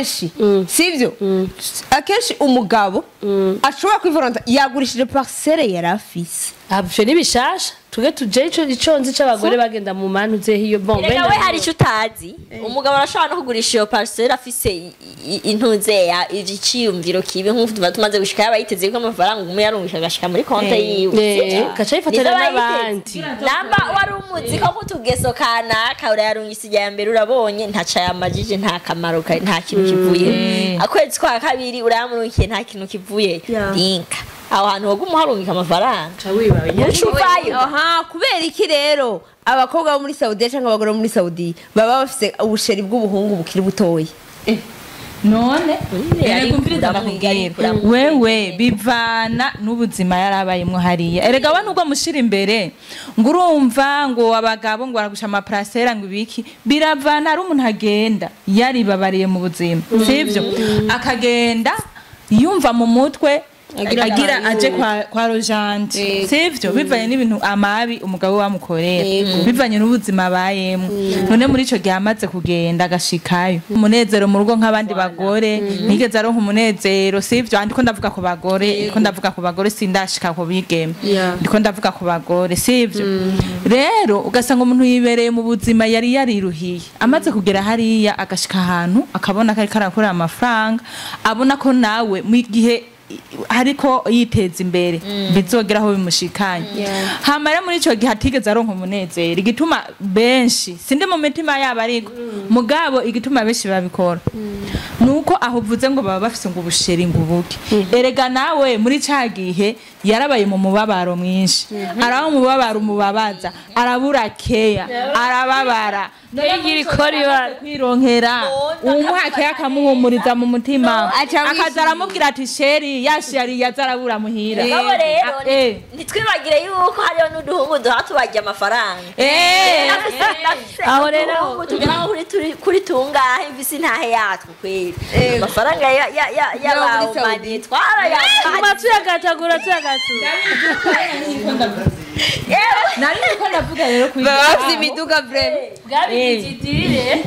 Akenshi, sivyo, akenshi umugabo ashobora kwivoronta yagurishije parcelle yari afise. Abyo ni bishasha, tuge tuje ico nzi c'abagore bagenda mu manu ze hiyo bon. Erega we hari icyo utazi, umugabo arashobora no kugurisha iyo parcelle afise intuze ya iciyumviro kibi, nk'uko tuba tumaze gushika yaba yiteze ko amafaranga umwe yarungika agashika muri konte yiwe. Eh, gaca yifatana Nizo aba n'abandi. yiteze. Namba wari umuzi ko kutugeso kanaka urayarungisa ijya mbere, urabonye ntaca yamajije, nta kamaro nta kintu kivuye, akwezi kwa kabiri urayamurungikiye, nta kintu kivuye, dinka aho hantu waguma uharungika amafaranga uca uvayo. Aha, kubera iki rero abakobwa bo muri Saudiya cyangwa abagore bo muri Saudiya baba bafise ubusheri bw'ubuhungu bukiri butoya? None Yari erega umviriza, kuramwiga, ndakubwira, kuramwiga. Wewe bivana n'ubuzima yarabayemwo hariya. Erega we nubwo mushira imbere ngo urumva ngo abagabo ngo baragusha amaparasera ngo ibiki, biravana. Ari umuntu agenda yaribabariye mu buzima, sivyo, akagenda yumva mu mutwe agira aje kwa rojante, sivyo, bivanye n'ibintu amabi umugabo we amukorera, bivanye n'ubuzima abayemwo. None muri ico gihe amaze kugenda agashikayo, umunezero mu rugo nk'abandi bagore ntigeze aronka umunezero, sivyo? Ndiko ndavuga ku bagore, ndiko ndavuga ku bagore, sindashika ku bigeme. Ndiko ndavuga ku bagore, sivyo? Rero ugasanga umuntu yibereye mu buzima yari yariruhiye, amaze kugera hariya agashika ahantu akabona ko ariko arakorera amafaranga, abona ko nawe mu gihe ariko yiteza imbere bizogera aho bimushikanye. Hama rero muri ico gihe atigeze aronka umunezero, igituma benshi, sindi mu mitima yabo, ariko mugabo igituma benshi babikora nuko aho uvuze ngo baba bafise ngo ubusheri ngo ubuke. Erega nawe muri ca gihe yarabaye mu mubabaro mwinshi, araba umubabaro umubabaza, arabura keya, arababara. Ntigira ikora ibara. Kwironkera umuha keya akamuhumuriza mu mutima, Aca akaza aramubwira ati chéri, yashari yaza arabura muhira. Mugabo rero ntitwibagire yuko hariho n'uduhungu duha tubarya amafaranga. Aho rero aho tugera nko kuri tungahe mvise intahe yatwo kweri, amafaranga y'abawumanye Tuguma twarayatwaye. Tuyagatagura, tuyagatura. Nari niko ndavuga rero kuri Baba bafise imiduga vraiment. Bwabigitire.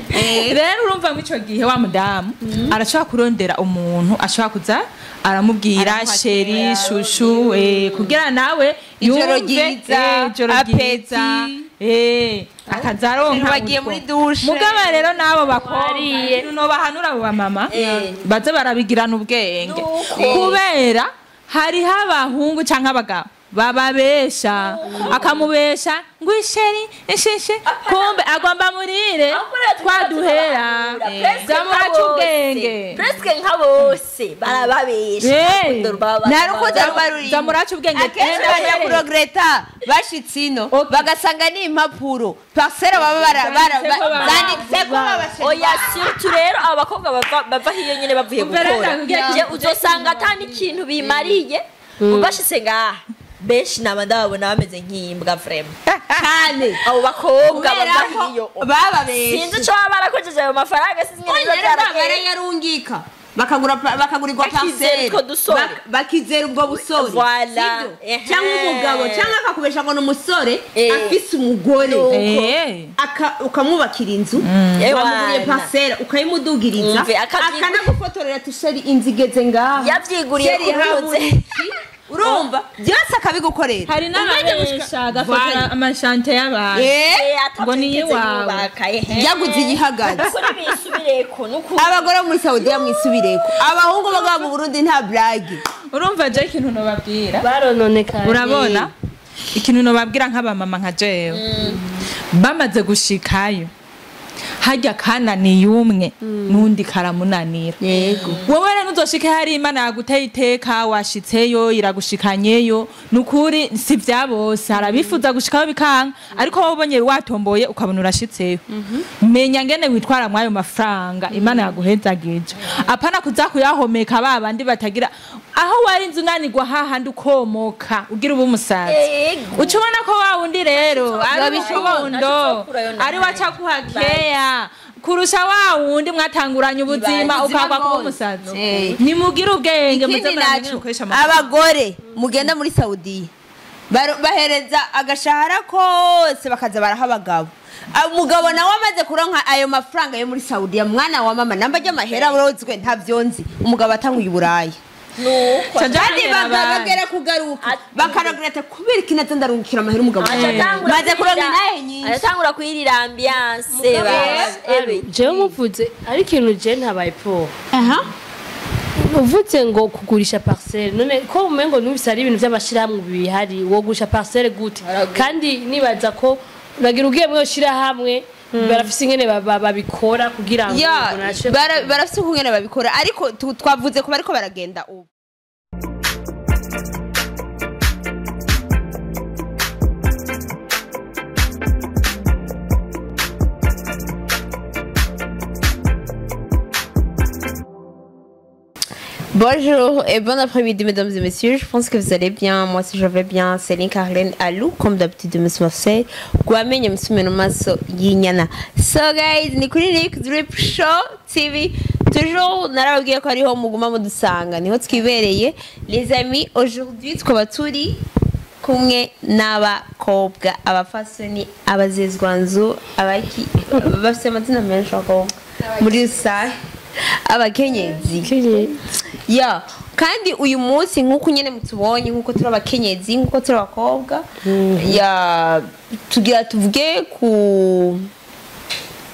Rero urumva muri ico gihe wa mudamu arashobora kurondera umuntu ashobora kuza aramubwira chéri, chouchou, kugira nawe Ijoro yumve, ryiza, ijoro ryiza, appétit. Akaza aronka Bagiye utwo. muri douche. Mugabo rero n'abo bakobwa, Wariye. ikintu nobahanura abo bamama, baze barabigirana ubwenge, Nuko. kubera hariho abahungu canke abagabo bababesha, akamubesha ngo i chéri ishishe, kumbe agomba murire twaduhera. Zamuraca ubwenge. Presque nka bose barababesha. Nta rukundo ruba rurimo. Zamuraca ubwenge. Akenshi bajya kurogereta bashitse ino bagasanga ni impapuro parcelle baba zanditseko babasheri. Oya, surtout rero abo bakobwa bava hiyo nyene bavuye Umva rero gukora. ndakubwira. Je uzosanga ata n'ikintu bimariye bashitse ngaha, benshi naba ndababona bameze nk'imbwa vraiment. Cyane. Abo bakobwa Kubera bava ko hiyo bababeshe. sinzi ico baba barakojeje ayo mafaranga, sinzi ingene biba byaragenze. Barayarungika bakagura bakagurirwa Bakizera parcelle. utwo dusore. Bakizera ubwo busore. Voilà. Sibyo? Ehe. Cyangwa umugabo, cyangwa akakubesha ngo ni umusore afise umugore. Ukamwubakira inzu, wamuguriye Ewana. parcelle, ukayimudugiriza, Umve, akanagufotorera ati chéri, inzu igeze ngaha. Yavyiguriye Chéri, kuri habura ruze. iki? Urumva byose akabigukorera. Hari n'ababesha agafotora amashante y'abantu ngo ni iwawe. Yaguze igihagaze. Kuri bisubireko nuko. Abagore bo muri Saudiya mwisubireko, abahungu bagaba mu Burundi nta blague. Urumva je ikintu nobabwira, Barononekaye. urabona ikintu nobabwira nk'abamama nka jewe, bamaze gushikayo harya kananiye umwe n'undi karamunanira. Yego. Wowe rero ntuzoshike hari Imana yaguteye iteka, washitseyo, iragushikanyeyo. Nukuri si vya bose, hari abifuza gushikayo bikanka, ariko wowe ubonye watomboye ukabona urashitseyo, menya ngene witwara mwayo mafaranga Imana yaguhezagije, apana kuza kuyahomeka ba bandi batagira aho warinze unanirwa hahandi ukomoka ugira uba umusazi. Yego. Uca ubona ko wa wundi rero ari urukundo, Ntacyo ari wacaguha keya kurusha wa wundi mwatanguranye ubuzima ukagwa kuba umusazi. Nimugire ubwenge, muze Ikindi muramenya naco, gukoresha amafaranga. abagore mugenda muri Saudiya. Bahereza agashahara kose bakaza baraha abagabo. Umugabo nawe amaze kuronka ayo mafaranga yo muri Saudiya, mwana wa mama namba ry'amahera urozwe ntavyonzi, umugabo atanguye uburaya. Nuko Kandi bagera kugaruka bakaragreta kubera iki nazo ndarungikira amahera umugabo maze kuronka inahe nyinshi. Aratangura kwirira ambiance ba. Jewe muvuze ari ikintu je ntabaye po. Uvuze ngo kugurisha parcelle, none ko umengo numvise ari ibintu by'amashirahamwe bihari, wogurisha parcelle gute? Kandi nibaza ko uragira ugiye mwe shirahamwe barafise ingene babikora kugira ngo Ya, umuntu ashobore barafise ukungene babikora, ariko twavuze ko bariko baragenda ubu. Bonjour et bon après-midi mesdames et messieurs, je pense que vous allez bien, moi si je vais bien, Céline Carlene Alou, comme d'habitude Miss Marseille, Gwamenye Msumeno Maso Yinyana. So guys, ni kuri Nick Drip Show TV, toujours narababwiye ko ariho muguma mudusanga, niho twibereye. Les amis, aujourd'hui twaba turi kumwe n'abakobwa, abafasoni, abazezwanzu, abaki bafite amazina menshi abakobwa muri rusange, abakenyezi. Ya, kandi uyu munsi nk'uko nyene mutubonye, nk'uko turi abakenyezi, nk'uko turi abakobwa, ya tugira tuvuge ku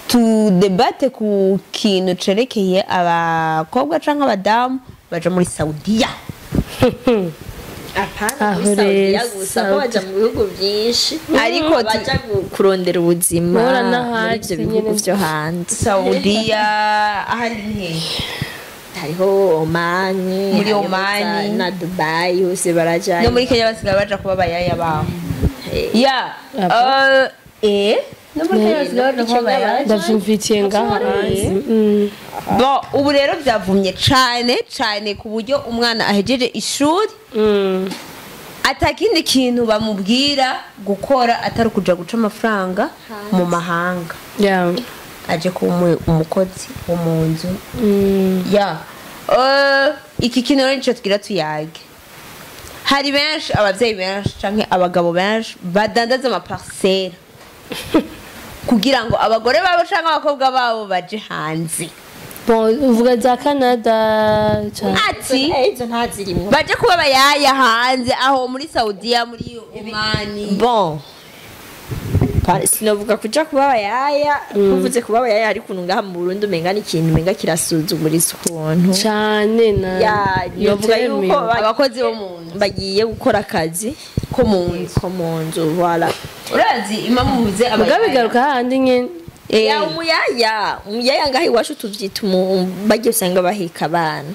tudebate ku kintu cerekeye abakobwa canke abadamu baja muri Saudiya. Apana Aho muri Saudiya rero, gusa, ko baja mu bihugu byinshi, Ariko baja kurondera ubuzima Bahora muri n'ahandi ivyo bihugu nyene. vyo hanze. Saudiya ahandi ni hehe? Hariho Omani, Muri hariho Omani. na Dubai hose baraja. No muri Kenya basigaye baja kuba abayaya baho. Ya, Abo. no muri Kenya basigaye baja kuba abayaya. Ndavyumvitiye ngaha. Bon, ubu rero byavumye cane cane ku buryo umwana ahejeje ishuri atakindi kintu bamubwira gukora atari kuja guca amafaranga mu mahanga, Yeah. aje kuba umukozi wo mu nzu. Ya, iki kintu rero nico tugira tuyage. Hari benshi, abavyeyi benshi canke abagabo benshi badandaza amaparcelle kugira ngo abagore babo canke abakobwa babo baje hanze. Bon, uvuga za Canada cyane. Ati Izo ntazirimwo. baje kuba abayaya hanze aho muri Saudiya, muri Omani. Bon, sinovuga kuja kuba abayaya, kuvuze kuba abayaya ariko ukuntu ngaha mu Burundi umenga ni ikintu umenga kirasuzugurisa ukuntu. Cyane na Ya, novuga yuko Abakozi bo mu nzu. bagiye gukora akazi Ko mu nzu. ko mu nzu, voilà. Urazi impamvu mvuze Mugabo abayaya? bigaruka hahandi nyene. Ya, umuyaya ngaha iwacu tuvyita bagiye usanga baheka abana.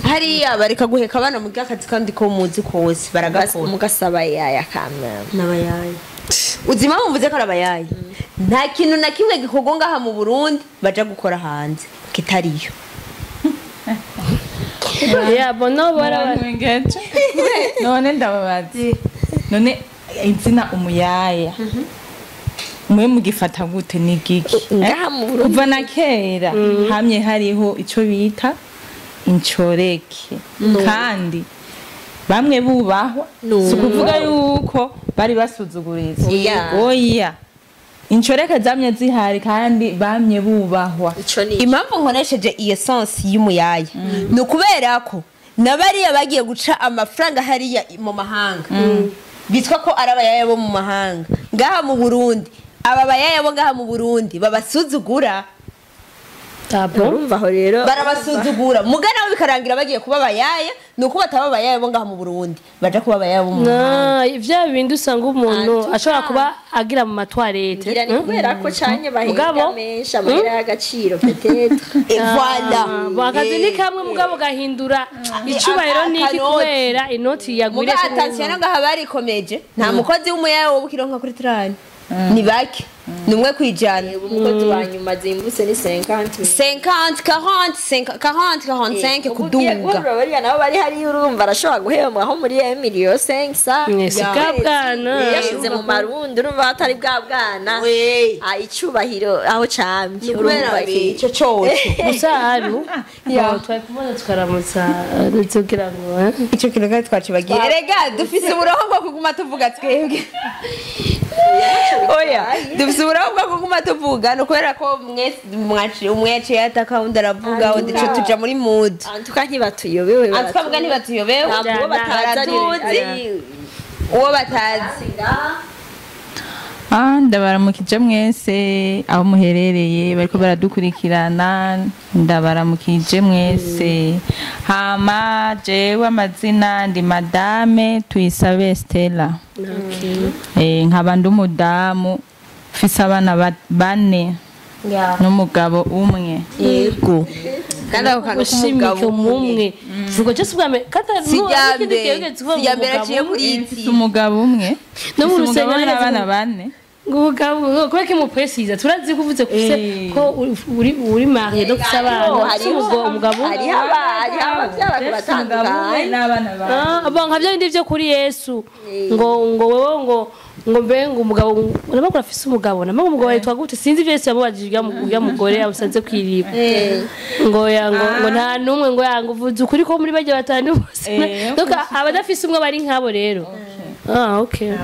Hariya bareka guheka abana mu akazi kandi ko muzi kose baragakora. Mugasaba yaya kamera. N'abayaya. Uzi impamvu mvuze ko ari abayaya? Nta kintu na kimwe gikorwa ngaha mu Burundi baja gukora hanze kitariyo. Ya, bono bara Ngenje. None ndababaza, none izina umuyaya mwe mugifata gute? Ni giki? Ngaha mu Burundi Kuva na kera hamye hariho ico bita incoreke, kandi bamwe bubahwa, si ukuvuga yuko bari basuzuguriza. Oya. Oya, incoreke zamye zihari kandi bamye bubahwa. Ico ni Impamvu nkoresheje iyo sense y'umuyaya ni ukubera ko na bariya bagiye guca amafaranga hariya mu mahanga bitwa ko ari abayaya bo mu mahanga, ngaha mu Burundi aba bayaya bo ngaha mu Burundi babasuzugura. Abo. Urumva aho rero Barabasuzugura mugana bo bikarangira bagiye kuba abayaya, ni uko bataba abayaya bo ngaha mu Burundi baja kuba abayaya bo mu mahanga. Na vya bindi usanga umuntu Antuka. ashobora kuba agira mu matwarete. Ngira ni kubera ko canye bahembwa Mugabo. menshi amahera y'agaciro peut-être. Et voilà. Akazi ni kamwe mugabo gahindura icubahiro niki Akanoti. kubera inoti Muga yagwiriye. attention ngaha barikomeje, nta mukozi w'umuyaya wo bukironka kuri trani. Ni bake, ni 1 kwijana. Umukozi wa nyuma zimbutse ni 50. 50, 40, 40, 45 kuduga. Bariya nabo bari hariya, urumva arashobora guhembwa aho muri emiliyo 500. Mwese bwa bwana. Yashize mu marundi, urumva atari bwa bwana. We. Ah, icubahiro aho camye. Kubera Urumva iki? ico cose. Gusa aru twari kubona tukaramutsa ndetse kugira ngo Ico kintu kandi twacibagiye. Erega dufise uburoho bwo kuguma tuvuga twebwe. Oya, dufise uburoho bwo kuguma tuvuga, ni ukubera ko mwese mwaciye, umwe yaciye ataka, undi aravuga, undi ico tuja muri mood. Antuka ntibatuyobewe. Twavuga ntibatuyobewe. Ntabwo batazi Baratuzi. Uwo batazi. Ah, ndabaramukije mwese aho muherereye bariko baradukurikirana, ndabaramukije mwese. Hama jewe amazina ndi Madame Tuyisabe Stella. Nkaba ndi umudamu mfise abana bane n'umugabo umwe. Yego. Kandi ako kantu Gushimika k'umugabo umwe vuga just bwa mbere kata Si irya mbere, si irya mbere aciye kuri iyi Mfise umugabo umwe. No mu Mfise umugabo rusengero n'abana bane. Ngo kubera ko imupresiza turazi ko uvuze kuse ko uri marié, donc ufise abana, ufise umugabo. Hariho abavyara Mfise umugabo umwe batandukanye. n'abana bane. Ah, bon, nka bya bindi vyo kuri Yesu, ngo wewe ngo mbe ngo umugabo namakuru afise umugabo, namwe umugabo yitwa gute? Sinzi ivyo Yesu yamubajije urya mugore yamusanze kwiriba, ngo ya ngo nta numwe, ngo ya ngo uvuze ukuri ko muri barya batanu bose. Donc abadafise umwe bari nkabo rero. Ah, okay.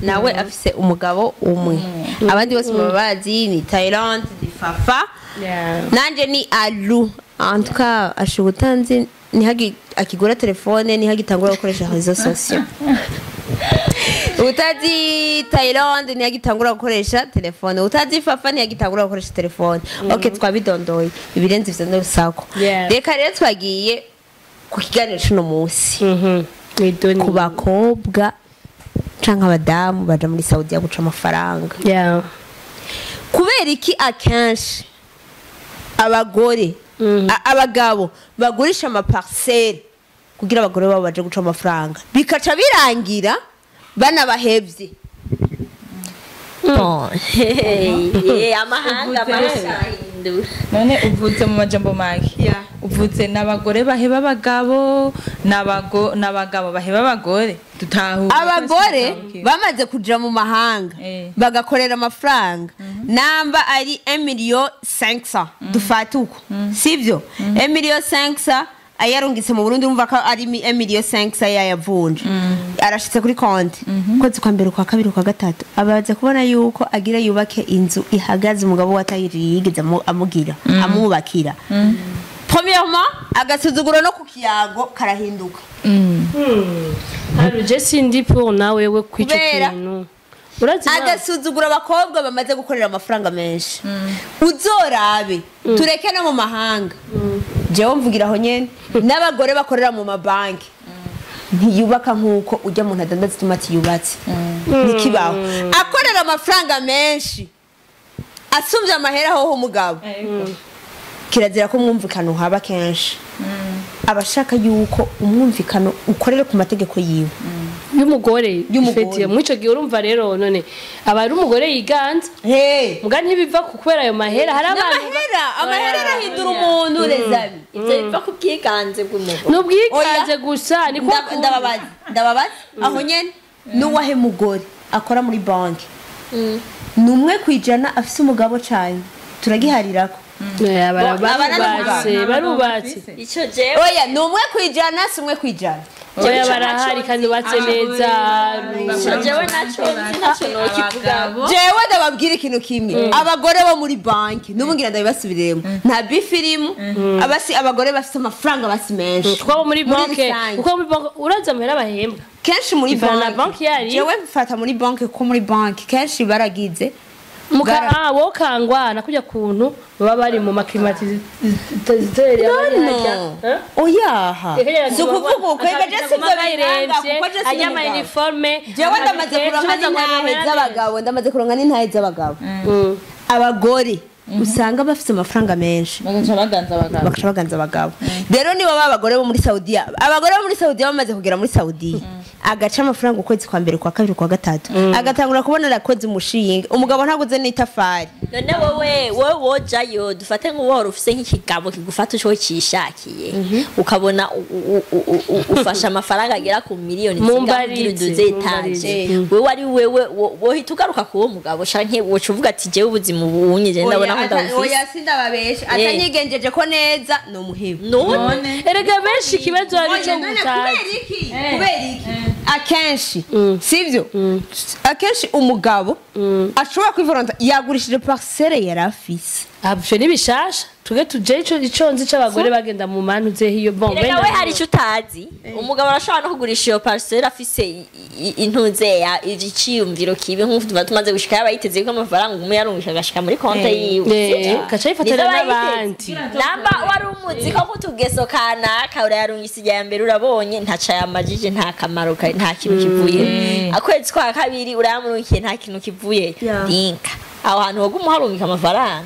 Nawe afise umugabo umwe, abandi bose baba bazi ni Thailand, ni Fafa. Nanje ni Alu. En tout cas, ashubutanzi ntihagi akigura telefone, ntihagitangura gukoresha réseaux sociaux. Utazi Thailand ntihagitangura gukoresha telefone, utazi Fafa ntihagitangura gukoresha telefone. Okay, twabidondoye, ibirenze ivyo n'urusako. Reka rero twagiye ku kiganiro c'uno munsi Mwidoni. ku bakobwa canke abadamu baja muri Saudiya guca amafaranga. Kubera iki akenshi abagore, abagabo bagurisha amaparcelle kugira abagore babo baje guca amafaranga, bikaca birangira banabahevye? Bon, amahanga arahindura. None uvutse mu majambo make, uvutse n'abagore baheba abagabo, n'abagabo baheba abagore, dutahura? Abagore bamaze kuja mu mahanga bagakorera amafaranga, namba ari 1 million 500, dufate uko, sivyo? 1 million 500 ayarungitse mu Burundi, urumva ko ari 1 million 500 yayavunje, arashitse kuri konti. Kwezi kwa mbere, kwa kabiri, kwa gatatu, abaza kubona yuko agira yubake inzu ihagaze umugabo we atayiri yigeze amugira amwubakira. Premièrement, agasuzuguro no ku kiyago karahinduka. Haru, je sindi pour nawe we kwico Kubera- kintu urazi impamvu? Agasuzugura abakobwa bamaze gukorera amafaranga menshi. Uzorabe, tureke no mu mahanga, jewe mvugira aho nyene, n'abagore bakorera mu mabanki ntiyubaka nk'uko ujya muntu adandaza itomati yubatse. Ntikibaho. Akorera amafaranga menshi asumvye amahera hoho umugabo, kirazira ko umwumvikano uhaba. Kenshi abashaka yuko umwumvikano ukorere ku mategeko yiwe. Y'umugore. Y'umugore. Ifetiye muri ico gihe, urumva rero none aba ari umugore yiganza. Hey. Muga ntibiva ku kubera ayo mahera, hari abantu N'amahera, amahera arahindura umuntu, rezabi. Ivyo biva ku bwiganze bw'umugore. Ni ubwiganze gusa, ni kwa Ndababaza, ndababaza aho nyene, n'uwahe mugore akora muri banki ni 1% afise umugabo cane? Turagiharirako. Barubatse, barubatse. Ico jewe Oya, ni 1%, si 1%? Oya, barahari kandi batse neza. Ico jewe naco nzi, naco nokivuga. Jewe ndababwira ikintu kimwe: abagore bo muri banki, n'ubu ngira ndabibasubiremo, nta bifirimu abasi abagore bafise amafaranga basi menshi. Kuko muri banke, rusange. kuko muri banke uraza amahera bahembwa Kenshi muri Ivana na banki, banki yari. Jewe mfata muri banki, ko muri banki kenshi baragize Muka ah wokangwa nakujya kuntu baba bari mu maclimatiseur. No, oyaha, si ukuvuga uko. Ega je sivyo biranga, kuko je si ajya ama umugabo. uniforme. Jewe ndamaze kuronka n'intahe z'abagabo, ndamaze kuronka n'intahe z'abagabo. Abagore Usanga bafite amafaranga menshi bagaca baganza abagabo. Bakaca baganza abagabo. Rero niba ba bagore bo muri Saudiya, abagore bo muri Saudiya bamaze kugera muri Saudiya, agaca amafaranga ukwezi kwa mbere, kwa kabiri, kwa gatatu, agatangura kubona arakoze umushinga, umugabo ntaguze n'itafari. None wowe wojayo, dufate nk'uwora ufise nk'ikigabo kigufata uco cishakiye, ukabona ufashe amafaranga agera ku miliyoni zingahe kugira Mumbarize, uduze etaje, wewe ari wewe wohita ugaruka kuwo mugabo canke woca uvuga ati jewe ubuzima ubunye je ndabona ko ndabufise? Oya, sindababesha, atanyigenjeje ko neza ni umuhebo. None Erega benshi ikibazo ari cyo Oya, none gutazi. Kubera iki? Kubera iki akenshi, sivyo, akenshi umugabo ashobora kwivoronza yagurishije parcelle yari afise? Abyo ni bishasha, tuge tuje ico nzi c'abagore bagenda mu manu ze hiyo bon. Erega we hari icyo utazi, umugabo arashobora no kugurisha iyo parcelle afise intuze ya iciyumviro kibi, nk'uko tuba tumaze gushika yaba yiteze ko amafaranga umwe yarungika agashika muri konte yiwe. Sivyo? Gaca yifatana Nizo aba yiteze. n'abandi. Namba wari umuzi ko kutugeso kanaka urayarungisa ijya mbere, urabonye ntaca yamajije, nta kamaro nta kintu kivuye, akwezi kwa kabiri urayamurungikiye, nta kintu kivuye, dinka aho hantu waguma uharungika amafaranga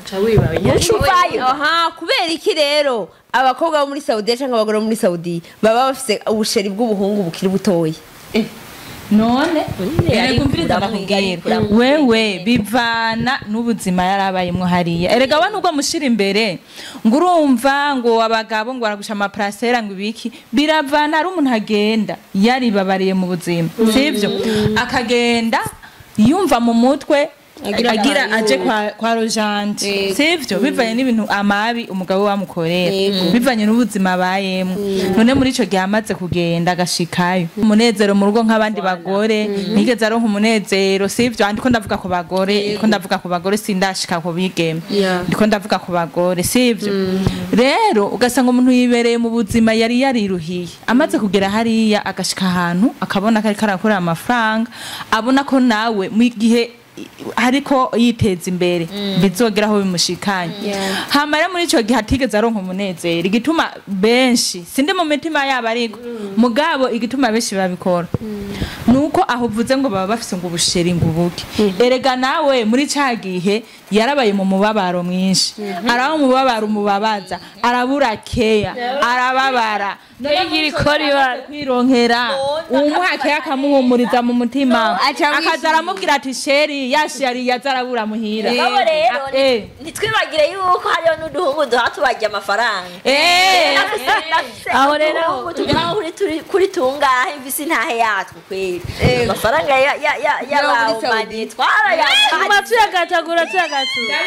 uca uvayo. Aha, kubera iki rero abakobwa bo muri Saudiya cyangwa abagore bo muri Saudiya baba bafise ubusheri bw'ubuhungu bukiri butoya? None erega umviriza, arikura ndakubwira, arikura wewe bivana n'ubuzima yarabayemwo hariya. Erega we nubwo mushira imbere ngo urumva ngo abagabo ngo baragusha amaparasera ngo ibiki, biravana. Hari umuntu agenda yaribabariye mu buzima, sivyo, akagenda yumva mu mutwe agira aje kwa rojanje, sivyo, bivanye n'ibintu amabi umugabo wamukorera, bivanye n'ubuzima abayemwo. None muri ico gihe amaze kugenda agashikayo, umunezero mu rugo nk'abandi bagore nigeze aronka umunezero, sivyo? Ndiko ndavuga ku bagore, ndiko ndavuga ku bagore, sindashika ku bigeme. Ndiko ndavuga ku bagore, sivyo? Rero ugasanga umuntu yibereye mu buzima yari yariruhiye, amaze kugera hariya agashika ahantu akabona ko ariko arakorera amafaranga, abona ko nawe mu gihe ariko yiteza imbere bizogera aho bimushikanye. Hama rero muri ico gihe atigeze aronka umunezero, igituma benshi, sindi mu mitima yabo, ariko mugabo igituma benshi babikora nuko aho uvuze ngo baba bafise ngo ubusheri ngo ubuke. Erega nawe muri ca gihe yarabaye mu mubabaro mwinshi, araba umubabaro umubabaza, arabura keya, arababara. Ntigira ikora ibara. Kwironkera umuha keya akamuhumuriza mu mutima, Aca akaza aramubwira ati chéri, yashari yaza arabura muhira. Mugabo rero ntitwibagire yuko hariho n'uduhungu duha tubarya amafaranga. Aho rero aho tugera nko kuri tungahe mvise intahe yatwo kweri, amafaranga y'abawumanye Tuma twarayatwaye. Tuyagatagura, tuyagatura.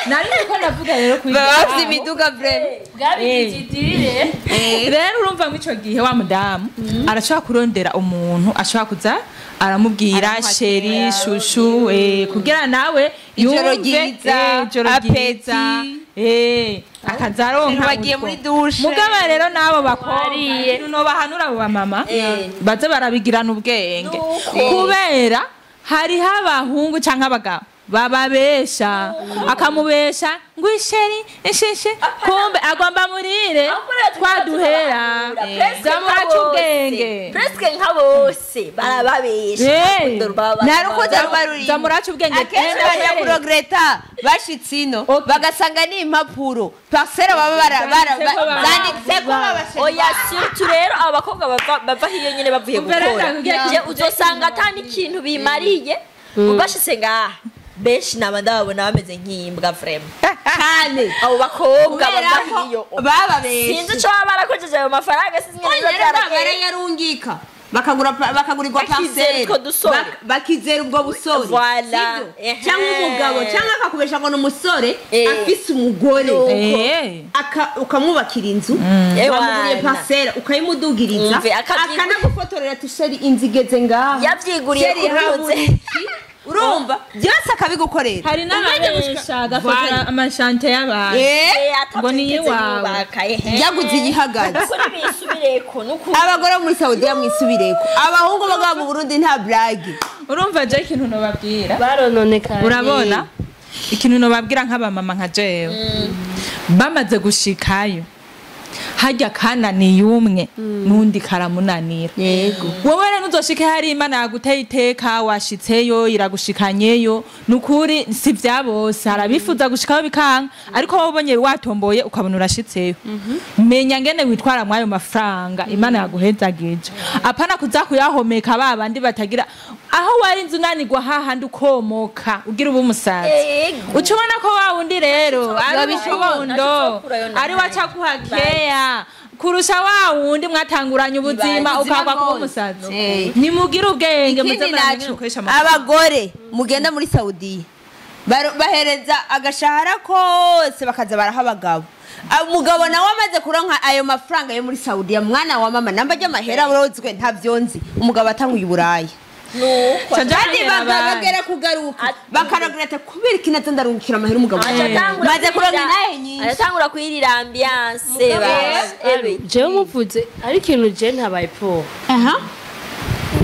Nari niko ndavuga rero kuri Baba bafise imiduga vraiment. Bwabigidire. Rero urumva muri ico gihe wa mudamu arashobora kurondera umuntu ashobora kuza aramubwira chéri, chouchou, kugira nawe Ijoro yumve, ryiza, ijoro ryiza, appétit. Akaza aronka Bagiye utwo. muri douche. Mugabo rero n'abo bakobwa, Wariye. ikintu nobahanura abo bamama, baze barabigirana ubwenge, Nuko. kubera hariho abahungu canke abagabo bababesha, akamubesha ngo i chéri isheshe, kumbe agomba murire twaduhera zamuraca ubwenge. Presque nka bose barababesha. Nta rukundo ruba rurimo. Zamuraca ubwenge. Akenshi bajya kuregreta bashitse ino, bagasanga ni impapuro parcelle baba zanditseko babashitse. Oya, surtout rero aba bakobwa bava hiyo nyene bavuye Umva rero gukora. ndakubwira Je uzosanga ata n'ikintu bimariye bashitse ngaha, benshi naba ndababona bameze nk'imbwa vraiment. Cyane. Abo bakobwa Kubera bava ko hiyo bababeshe. sinzi ico baba barakojeje ayo mafaranga, sinzi ingene biba byaragenze. Barayarungika bakagura bakagurirwa Bakizera parcelle. utwo dusore. Bakizera ubwo busore. Voilà. Sivyo? Ehe. Cyangwa umugabo cyangwa akakubesha ngo ni umusore afise umugore. Ukamwubakira inzu, wamuguriye Ewana. parcelle, ukayimudugiriza, Umve, akanagufotorera ati chéri, inzu igeze ngaha. Yavyiguriye Chéri, kuri habura uze. iki? Urumva byose akabigukorera. Hari n'ababesha agafotora amashante y'abantu ngo ni iwawe. Yaguze igihagaze. Kuri bisubireko nukuri. Abagore bo muri Saudiya mwisubireko, abahungu bagaba mu Burundi nta blague. Urumva je ikintu nobabwira, Barononekaye. urabona ikintu nobabwira nk'abamama nka jewe bamaze gushikayo. Harya kananiye umwe n'undi karamunanira. Yego. Wowe rero ntuzoshike hari Imana yaguteye iteka, washitseyo iragushikanyeyo. Nukuri si vya bose, harabifuza gushikaho bikanka, ariko wowe ubonye watomboye ukabona urashitseyo, menya ngene witwara mwayo mafaranga Imana yaguhezagije. Apana kuza kuyahomeka ba bandi batagira aho wari inzu unanirwa hahandi ukomoka ugira uba umusazi. Yego. Uca ubona ko wa wundi rero ari Ntaco urukundo, uzokurayo na ari wacaguha keya kurusha wa wundi mwatanguranye ubuzima ukagwa kuba umusazi. Eh. Nimugire ubwenge, muze Ikindi muramenya naco, gukoresha amafaranga. abagore mugenda muri Saudiya bahereza agashahara kose bakaza baraha abagabo. Umugabo nawe amaze kuronka ayo mafaranga yo muri Saudiya, mwana wa mama namba ry'amahera urozwe ntavyonzi, umugabo atanguye uburaya. Nuko Ca Kandi nja bagera kugaruka bakaragreta kubera iki nazo ndarungikira amahera umugabo Aca atangura maze kuronka kwirira- inahe nyinshi. aratangura kwirira ambiance ba Jewe muvuze ari ikintu je ntabaye po Aha.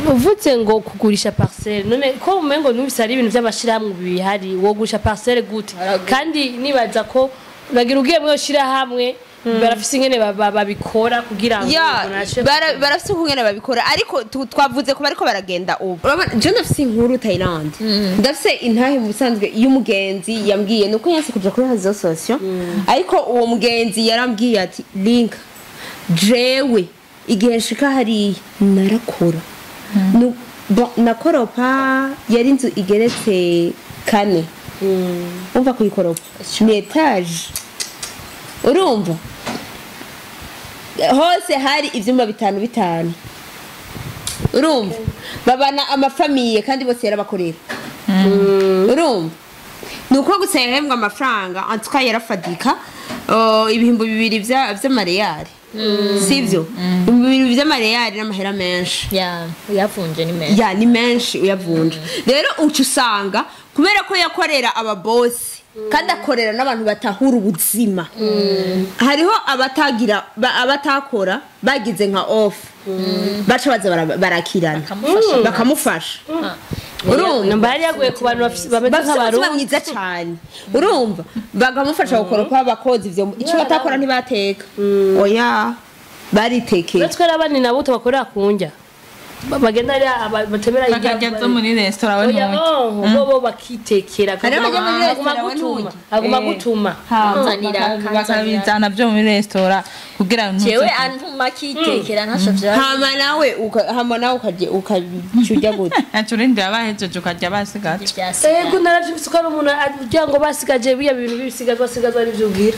uvuze ngo kugurisha parcelle, none ko umengo numvise ari ibintu by'amashirahamwe bihari, wogurisha parcelle gute? Kandi nibaza ko uragira ugiye mwe shirahamwe barafise ingene babikora kugira ngo Ya, umuntu ashobore barafise ukungene babikora, ariko twavuze ko bariko baragenda ubu. Urabona, je ndafise inkuru Thailand, ndafise intahe mu busanzwe y'umugenzi yambwiye nuko yanse kuja kuri réseaux sociaux, ariko uwo mugenzi yarambwiye ati link jewe igihe nshika hariya narakora. Bon, nakoropa, yari inzu igeretse kane, umva kuyikoropa ni étage, urumva hose hari ivyumba bitanu bitanu, urumva babana amafamiye kandi bose yarabakorera. Urumva ni uko gusa yahembwa amafaranga antuka yarafadika, 2000 vy'amareyari, sivyo? 2000 vy'amareyari n'amahera menshi. Ya, uyavunje ni menshi. Ya, ni menshi uyavunja. Rero uca usanga kubera ko yakorera ababosi kandi akorera n'abantu batahura ubuzima, hariho abatagira abatakora bagize nka off baca baza barakirana Bakamufasha. bakamufasha, urumva? Namba yari yaguye ku bantu bameze bafite umutima nk'abarundi. mwiza cyane, urumva bakamufasha gukora bakoza ivyo icyo batakora ntibateka, oya, baritekera. Uretse ko ari abana nabo tubakorera ku ndya, bagenda ari batemera indya. Bakarya zo muri resitora, we Oya, nturya. oh, bo bakitekera. Hariho abajya muri aguma resitora, we gutuma nturya. aguma gutuma. Kanzanira, Bakabizana byo muri resitora kugira ngo jewe antuma akitekera ntaco vya Hama nawe hama nawe ukarya ukaca gute? Ntaco urindira bahejeje ukarya basigaje. Ego, naravyumvise ko ari umuntu agira ngo basigaje biriya bintu bisigazwa sigazwa n'ivyo ubwira.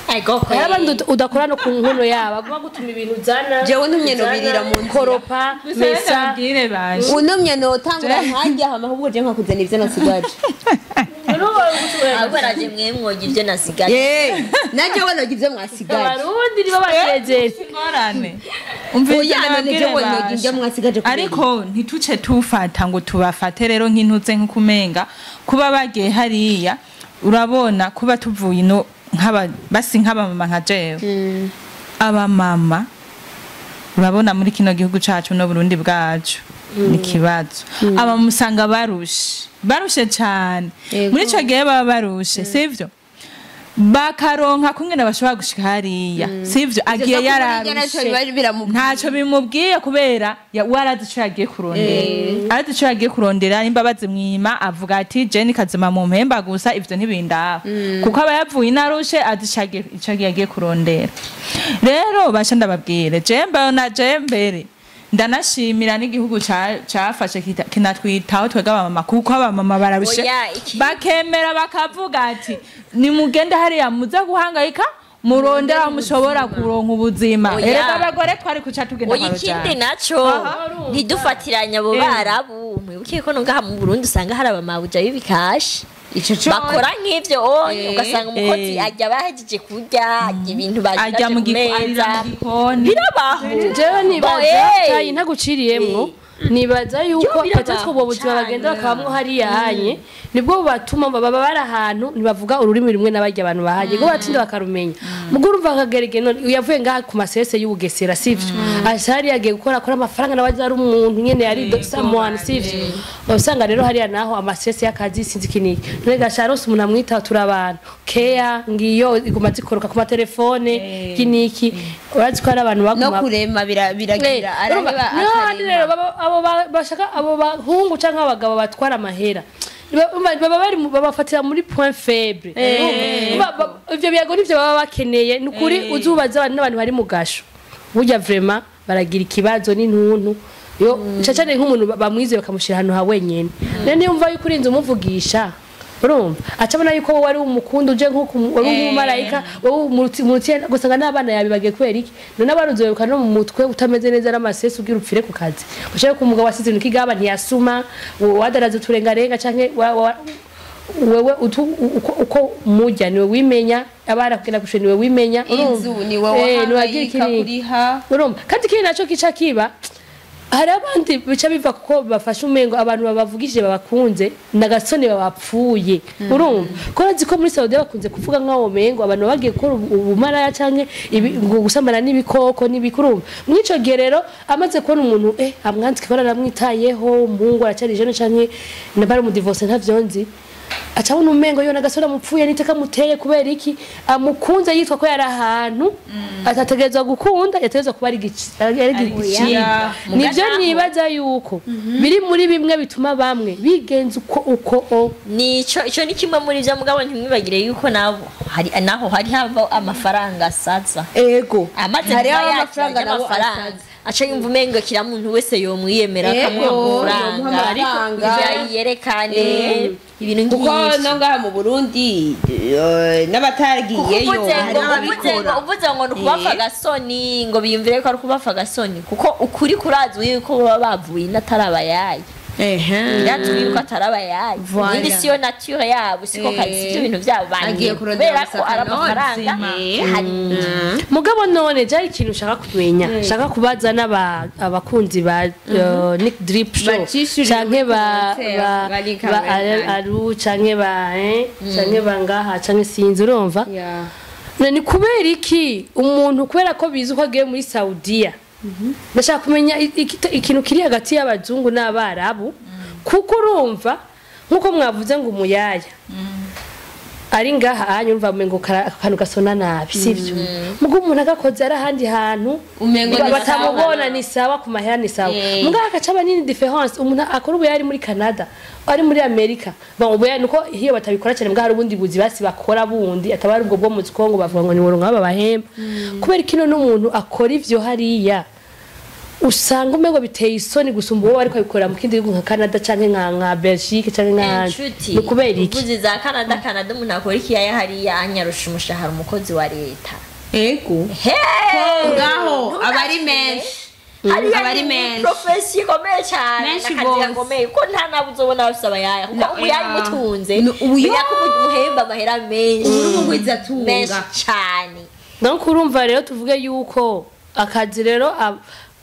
Ariko Hari abandi udakora no ku nkono yabo, aguma gutuma ibintu uzana. Jewe ntumye uzana, nobirira mu nzira. koropa, mesa. Ndabwire baje. Unumye notangura nkarya, hama ahubwo je nkakuzana ivyo nasigaje. Ahubwo araje mwe mwoga ivyo nasigaje. Ye, naje we noga ivyo mwasigaje. Abarundi nibo bavyegere. Ingorane. Umviriza, Oya, none ndababwire jewe noga basha. indya mwasigaje kubera. Ariko ntituce tufata ngo tubafate rero nk'intuze nk'ukumenga kuba bagiye hariya, urabona kuba tuvuye ino nk'aba basi nk'abamama nka jewe, abamama urabona muri kino gihugu cacu no Burundi bwacu ni kibazo, abamusanga barushe, barushe cane. Yego. Muri ico gihe baba barushe, sivyo? Bakaronka kumwe bashobora gushika hariya, sivyo? Agiye yararushe, ntacyo bimubwiye kubera we arazi ico yagiye kurondera, arazi ico yagiye kurondera. Imbabazi mwima avuga ati je ni kazima mu mpemba gusa, ivyo ntibindaba, kuko aba yavuye inarushe, azi ico yagiye kurondera. Rero basha ndababwire, je mbona je mbere ndanashimira n'igihugu cafashe kinatwitaho twebwe abamama, kuko abamama bararushe, Oya, bakemera bakavuga ati nimugende hariya muze guhangayika murondera aho mushobora kuronka ubuzima. Oya. Erega abagore twari kuca tugenda Oya, kwa ikindi Rujana. naco ntidufatiranye abo barabu, mwibuke ko no ngaha mu Burundi usanga hari abamabuja b'ibikashi Ico co bakora nk'ivyo onye, ugasanga umukozi ajya bahejeje kurya, arya ibintu ajya bashigaje mu ku meza. arira mu gikoni. Birabaho. Jewe nibaza Bo, tayi ntaguciriyemwo, nibaza yuko Yo, birabaho peut-être ubwo buzima cane. bagenda bakabamwo hariya hanye nibwo bubatuma baba bari ahantu ntibavuga ururimi rumwe n'abarya abantu bahanye, ngo batinda bakarumenya. Mugo urumva akagerege none yavuye ngaha ku masese y'ubugesera sivyo, ashari yagiye gukora akora amafaranga nawe ari umuntu nyene yari someone sivyo. Usanga rero hariya naho amasese y'akazi sinzi kiniki none gasharose umuntu amwita turabana care ngiyo iguma zikoroka ku matelefone kiniki urazi ko hari abantu baguma no kurema biragira araheba akarema. Abo bashaka abo bahungu canke abagabo batwara amahera baba bari babafatira muri point faible. Ivyo biyago nivyo baba bakeneye nukuri uzubaza abantu n'abantu bari mu gasho burya vraiment baragira ikibazo n'intuntu yo cacane nk'umuntu bamwize bakamushira ahantu ha wenyene. None yumva yuko urinze umuvugisha urumva acabona yuko wowe ari umukundu uje nko wari umumarayika wowe umurutiye gusanga n'abana yabibagiye kubera iki none abaruzoyoka no mu mutwe utameze neza n'amasese ugira upfire ku kazi ushaka ko umugabo wasize ibintu kigaba ntiyasuma wadaraze uturengarenga canke wewe uko mujya niwe wimenya abara kugenda kushe niwe wimenya inzu ni wewe wahangayika kuriha urumva. Kandi kiri naco kica kiba hari abandi bica biva kuko bafashe umengo abantu babavugishije babakunze nagasoni babapfuye urumva ko razi ko muri Saudi bakunze kuvuga nkawo mengo abantu bagiye gukora ubumaraya canke ngo gusambana n'ibikoko n'ibikurumva. Mwico gihe rero amaze kubona umuntu amwanzike ko aramwitayeho umuhungu aracari jeune canke nabari mu divorce ntavyonzi acabona umengo yo nagasoni amupfuye niteka muteye kubera iki amukunze yitwa ko yari ahantu atategerezwa gukunda yategerezwa kuba ari igicibwa. Nivyo nibaza yuko biri muri bimwe bituma bamwe bigenza uko nico ico ni kimwe muri byo mugabo ntimwibagire yuko nabo hari naho hari hava amafaranga asaza ego amaze hari amafaranga nabo asaza aca yumva umengo kira muntu wese yomwiyemera akamuha amafaranga yerekane ibintu nk'ivyo kuko no ngaha mu Burundi n'abatagiyeyo n'ababikora uvuze ngo nukubafa gasoni ngo biyumvire ko ari kubafa gasoni kuko ukuri kurazwi yuko baba bavuye natarabayaye birazwi yuko atarabayaye ubundi siyo nature yabo siko kazi ibyo bintu byabo bagiye kubera ko ari amafaranga hari. Mugabo none jari ikintu ushaka kumenya shaka kubaza n'abakunzi ba Nick Drip Show canke ba Aru canke ba canke bangaha canke sinzi urumva ni kubera iki umuntu kubera ko bizi ko agiye muri Saudiya ndashaka kumenya ikintu kiri hagati y'abazungu n'abarabu kuko urumva nkuko mwavuze ngo umuyaya ari ngaha anyumva umengo akantu gasona nabi sivyo mugo umuntu agakoze ari ahandi hantu batamubona ni sawa ku mahera ni sawa mugaha akacaba nini difference umuntu akora ubu yari muri Canada ari muri Amerika bon ubu nuko hiyo batabikora cyane mugaha ubundi buzi basi bakora bundi atabari ubwo bwo mu Kongo bavuga ngo ni woronka babahemba kubera kino n'umuntu akora ivyo hariya usanga umengo biteye isoni gusumba uwo ariko abikora mu kindi gihugu nka Canada canke nka Belgique canke nka ni kubera iki uvuze za Canada umuntu akora iki yaya hariya anyarusha umushahara umukozi wa leta ego ngaho abari menshi abari menshi profession ikomeye cyane akazi gakomeye ko nta nabo uzobona bafise abayaya kuko umuyaya umutunze uya kumuhemba amahera menshi urumugwiza tunga menshi cyane donc urumva rero tuvuge yuko akazi rero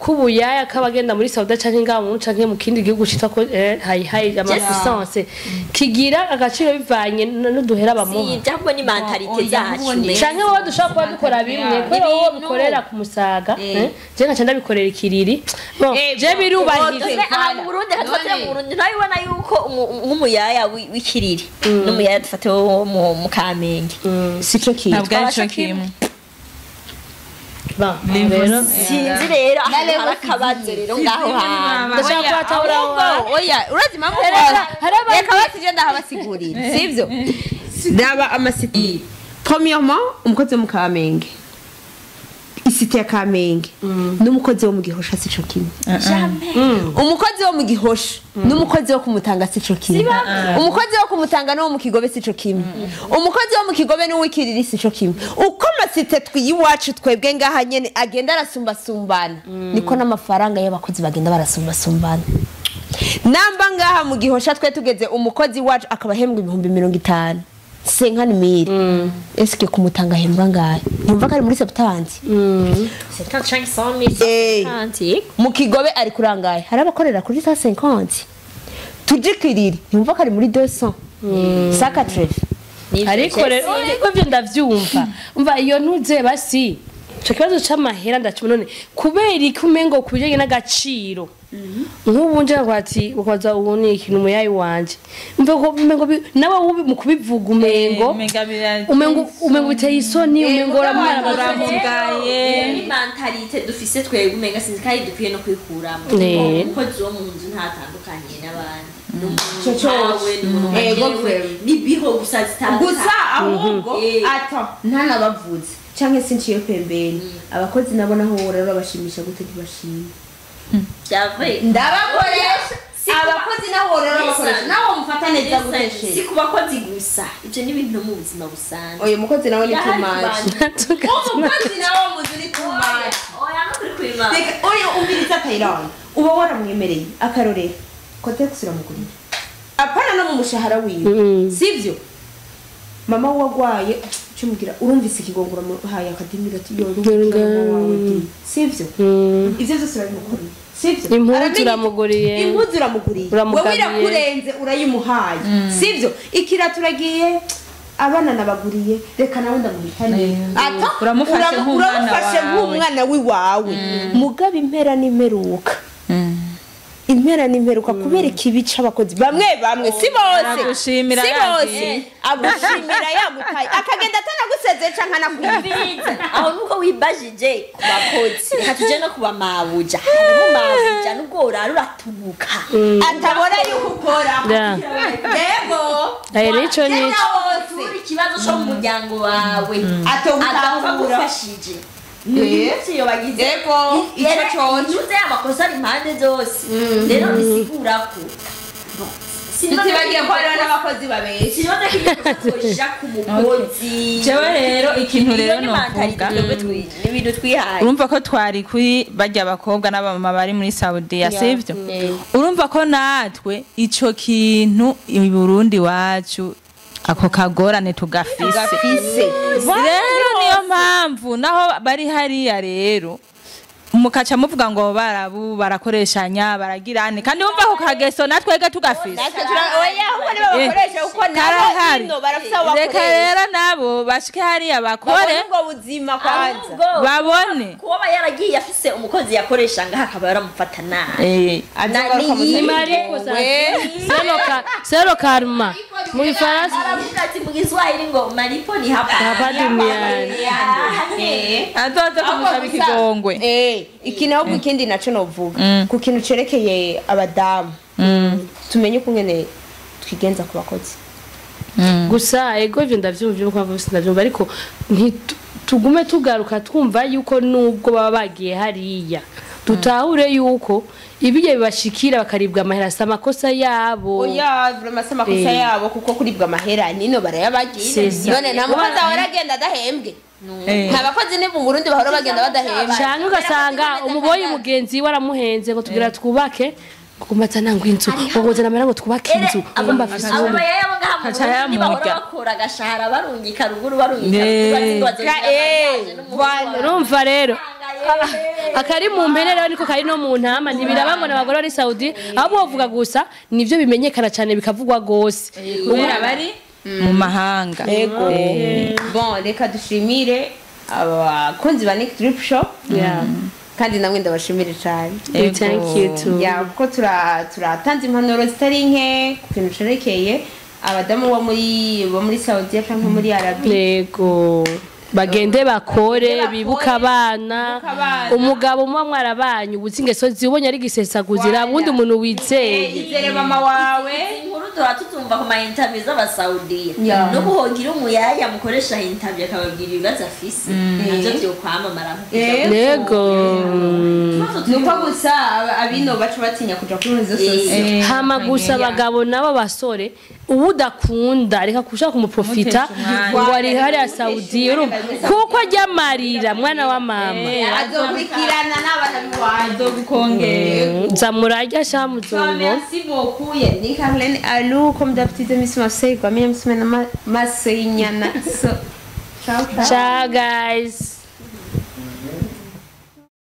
kubuyaya kabagenda muri Saudi canke ngaho canke mu kindi gihugu citwa ko hayi hayi amapuissance kigira agaciro bivanye n'uduhera bamuha si jambo ni mentalite zacu canke wowe dushobora kuba dukora bimwe kubera wowe bikorera ku musaga je nkaca ndabikorera ikiriri bon je birubahiriza aha mu Burundi hatufatira mu Burundi ntabibona yuko nk'umuyaya w'ikiriri n'umuyaya dufate wo mu Kamenge sico kimwe ntabwo ari kimwe sinzi rero hari akabazo rero ngaho hantu ndashaka kubatahura oya urazi impamvu reka basije ndahabasigurira sivyo ndaba amasiti premièrement umukozi wo mu Kamenge isite ya Kamenge n'umukozi wo mu Gihosha sico kimwe umukozi wo mu Gihosha n'umukozi wo kumutanga sico kimwe umukozi wo kumutanga n'uwo mu Kigobe sico kimwe umukozi wo mu Kigobe n'uwikiriri sico kimwe uko amasite twiyiwacu twebwe ngaha nyene agenda arasumbasumbana niko n'amafaranga y'abakozi bagenda barasumbasumbana namba ngaha mu Gihosha twe tugeze umukozi wacu akaba ahembwa 50,000 50,000 eske kumutanga hembwa ngahe yumva kari muri septanti 75,000 mu Kigobe ari kurangaye hari abakorera kuri 150 tujikiriri yumva kari muri 200 180 Ariko rero ariko ivyo ndavyumva, umva iyo ntuze basi ico kibazo c'amahera ndacuma. None kubera iki umengo ku bijanye n'agaciro, nk'ubu nje nkavuga ati ukaza ubu ni ikintu umuyayi wanje, umva ko umengo nawe wubi mu kubivuga umengo umengo biteye isoni, umengo uramara. Uramugaye. Ni mentalité dufise twebwe, umenga sinzi kandi dukwiye no kwikuramo. Umukozi wo mu nzu ntatandukanye n'abandi. Cyo. Ego kweli. Ni biho gusa zitandukanye. Gusa ahubwo ata ntanabavuze canke sinciye pembeni, abakozi nabo naho rero babashimisha gute? Ntibashima. Byavuye. Ndabakoresha abakozi naho rero bakoresha nawe mufata neza gute? Si She ku bakozi gusa, ibyo ni ibintu no mu buzima busanzwe. Oyo mukozi nawe ni Birahari too ku much. bantu. Umukozi nawe muzi ni too much. Oya, no kuri kwimana. Reka oyo umviriza Thailand, uba waramwemereye akarorero Kotex uramugurira, apana no mu mushahara wiwe, sivyo? Mama we wagwaye cumugira urumvise ikigongo, uramuhaye akadimira ati yo urumva mama wawe di, sivyo? Ivyo byose urabimukoreye, sivyo? Impuzu Aramenya uramuguriye. Impuzu uramuguriye, wowe. Uramugabiye. Irakurenze urayimuhaye, sivyo? Ikirato uragiye, abana nabaguriye, reka nawe ndamuhitane. Ata Uramufashe nk'umwana uramufashe wawe. Nk'umwana w'iwawe. Mugabo impera n'imperuka, impera n'imperuka, kubera ikibi c'abakozi bamwe bamwe, si bose, Aragushimira si bose. yagiye. Agushimira yagutaye, akagenda atanagusezeye canke anakwiba. Aho nuko wibajije ku bakozi, reka tuje no kuba mabuja. Harimo mabuja nubwo urara uratunuka atabona yuko ukora. Yego. Nico nico. Genda wose. Turi ikibazo cyo mu muryango wawe Atogutahura. adapfa gufashije iyo bagize. Yego, ico coco. Ntuze amakosa ari impande zose, rero bisigura ko Tutibagiye ko hariho n'abakozi babeshya. Sinibaza ko iryo ku mukozi. Jewe rero ikintu rero Iyo ni mentalité novuga, twebwe ni ibintu twihaye. Urumva ko twari kuri barya bakobwa n'abamama bari muri Saudiya, sivyo? Urumva ko natwe ico kintu i Burundi wacu ako kagorane tugafise. Gafise. Rero niyo mpamvu naho bari hariya rero mukaca muvuga ngo barabu barakoreshanya baragirane, kandi wumva ako kageso natwege tugafise. Natwe oya, ahubwo nibo bakoresha kuko nabo Karahari. ino barafise abo Reka bakoresha. rero nabo bashike hariya bakore, Babone ubwo buzima kwanza. Ahubwo babone. kuba yaragiye afise umukozi yakoresha ngaha akaba yaramufata nabi. Azogaruka mu Ni mariko c'est le karma mu Gifaransa. Aravuga ati mu Giswahili ngo malipo ni hapa Hapa duniani. Azoza kumusaba ikigongwe. Iki ahubwo ikindi naco novuga ku kintu cerekeye abadamu, tumenye ukungene twigenza ku bakozi. Gusa ego ivyo ndavyumva, ivyo kwa vuba ndavyumva, ariko tugume tugaruka twumva yuko nubwo baba bagiye hariya, dutahure yuko ibijya bibashikira bakaribwa amahera si amakosa yabo. Oya, vraiment si amakosa yabo, kuko kuribwa amahera nino barayabagira. C'est ça. None nta mukozi ahora agenda adahembwe? Nta bakozi ni mu Burundi bahora bagenda badahembwe. Canke ugasanga umuboyi mugenzi we aramuhenze ngo tugira twubake, ngo mazana ngo inzu, ngo ngozana amahera ngo twubake inzu, ngo mbafise Abo ubumwe. bayaya bo ngaha mu Kaca Burundi bahora yamurya. bakora agashahara barungika ruguru, barungika ruguru, bazi ngo bazogira mariage n'umuhungu wawe. Urumva rero akari mu mpene rero niko kari no mu ntama. Ntibiraba ngo n'abagore bari Saudi, ahubwo bavuga gusa nivyo bimenyekana cyane bikavugwa gose. Kubera bari mu mahanga. Ego. Bon, reka dushimire abakunzi ba Nick Drip Shop. Kandi namwe ndabashimire cyane. Ego. Thank you too. Ya, kuko turatanze impanuro zitari nke ku kintu cerekeye abadamu bo muri Saudiya canke muri Arabi. Yego, bagende bakore. Bagende bakore, bibuka abana. Bibuke abana. Umugabo muba mwarabanye ubuzi ingeso ziwe, ubonye ari gisesaguzira Voilà. wundi muntu wizeye. Izere mama wawe. Inkuru duhora tutumva ku ma interview z'abasaudiya no guhongira umuyaya mukoresha interview akababwira ibibazo afise, navyo vyokwamamara. Yego. Nuko gusa abino baca batinya kuja kuri izo sosiyo. Hama gusa abagabo nabo basore, ubu udakunda reka kushaka kumuprofita. Kumutesha umwanya. Ngo ari hariya Saudi, urumva kuko ajya amarira mwana wa mama. Azokurikirana n'abana biwanyu. Azogukongera. Nzamurarya sha muzobibona. Merci beaucoup Yannick Arlene Alou, comme d'habitude Miss Marseille, quoi, Miss Marseille, so ciao ciao. Ciao guys.